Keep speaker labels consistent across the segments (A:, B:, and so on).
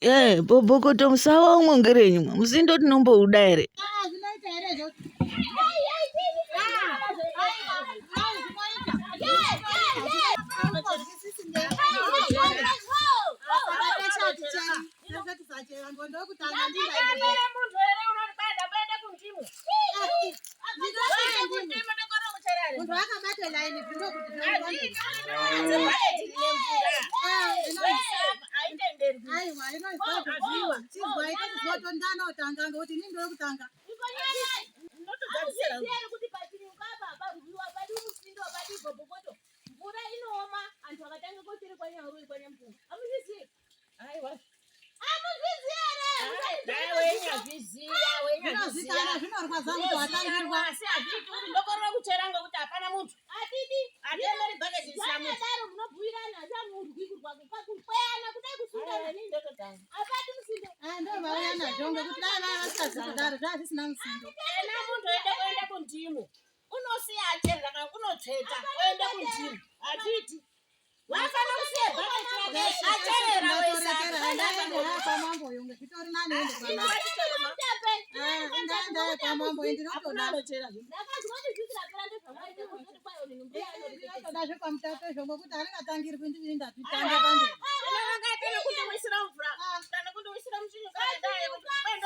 A: Eh, bobokoto musawa umwe ngerenyu musindo tinombouda here?
B: Munhu akabata laini aiwa inoizwa chizwai tozotondana otanga ngekuti ini ndokutanga
C: mvura inooma antu akatanga kotere kwanyauroi kwanyampunga amuzvizivi aiwa amuzvizivi
B: zvinozikana zvinorwadza kuti watangirwa
D: asi hazviiti kuti ndokorera kuchera ngekuti hapana muntu
C: atidi
D: Hatenderi bhaketi risina muntu.
C: zvakadaro munobhuirana asi amurwi kurwa kukweyana kudai kusundana apati musindo
B: ndo vauya nazvo ngekuti dai vaya vasikazi kudaro zvaa zvisina musindo
D: Ena muntu oenda kuenda kundimu unosiya acherera kana kunotsveta oenda kundimu hazviiti wafana kusiya bhaketi rake acherera
B: Ndatorekera handaende haya kwamambo uyo ngezvitori nani ende kwamambo indaendaye kwamambo ndinotoda
C: ndakazwa kuti vhiki rapera ndezvamwaita kuzoti kwayo nini mbuya anoreketa
B: ndinotoda zvekwamutape izvo ngokuti haringatangirwi ndini ndatitange pamberi
D: kundiwisira mvura kana kundiwisira muchinyu kaendaye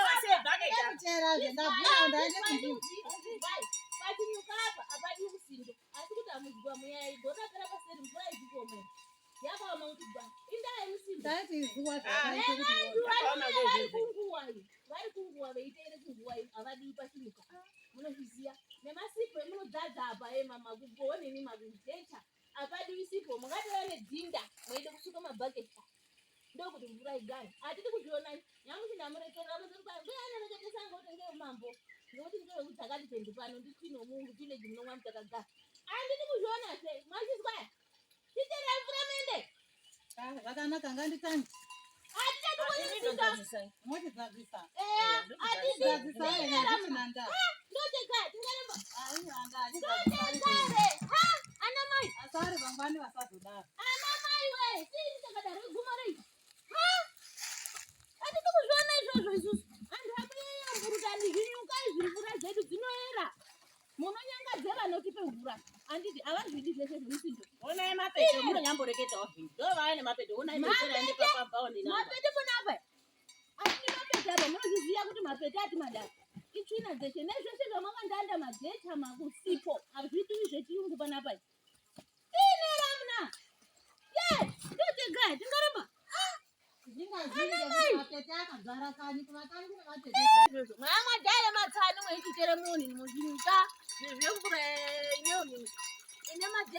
D: wasiye bhaketi
B: kucherazve ndabhuya ndaende kundimu
C: pachinyuka apa apadi musindo asi kuti amuzwa muyai gore rapera paseri mvura izikuoma yakaoma kuti gwa indaa yemusindo
B: ndaiti zuwa zvakaite kuti
C: Vantu vanouya vari kunguwa iyi vari kunguwa veiteere kunguwa iyi havadiwi pachinyuka munozviziya nemasipo emunodzadza apa emakugonini makujecha apadiwi sipo mungatova nedzinda mweide kusuka mabhaketi ndokuti mvura igare hatidi kuzvionai nyamushi ndamurekerera mbuya anoreketesa ngekuti ngeumambo ngekuti ngewekudzakati tendi pano ndichinomu village munomwa mutakagara handidi kuzviona zve mwachizwa chicherai mvura muende
B: zvakanaka nganditange
C: hatichadi
B: mochidzadzisa
C: kuonesindo
B: dzadzisa hazvichina ndaa aiwa ndaa
C: ndochekare anamai
B: asari vangwani vasazodaro
C: anamai we chii chakadaro igumo rei hatidi kuzviona izvozvo isusu antu akuyeya mburutani zvinyuka izvi mvura dzedu dzinoera munonyangadze vanotipe mvura handiti havazvidi zvese zvemusindo
D: Onai mapete munonyamboreketawo zvinhu ndovaya nemapete onai mapete aende papapaoni
C: mapete panapa atidi mapete apa munozviziva kuti mapete ati madaro itsvina dzeshe nezveshe zvamakandanda majecha makusipo hazvidiwi zvechiyungu panapa tiinera muna ye ndotega tingaramba
B: zvingazivi akadzara kanyi kuvatangira vatete
C: mwamadhara matsani mweichitere munhu muzvinyuka zvemvura ine ine madhemu.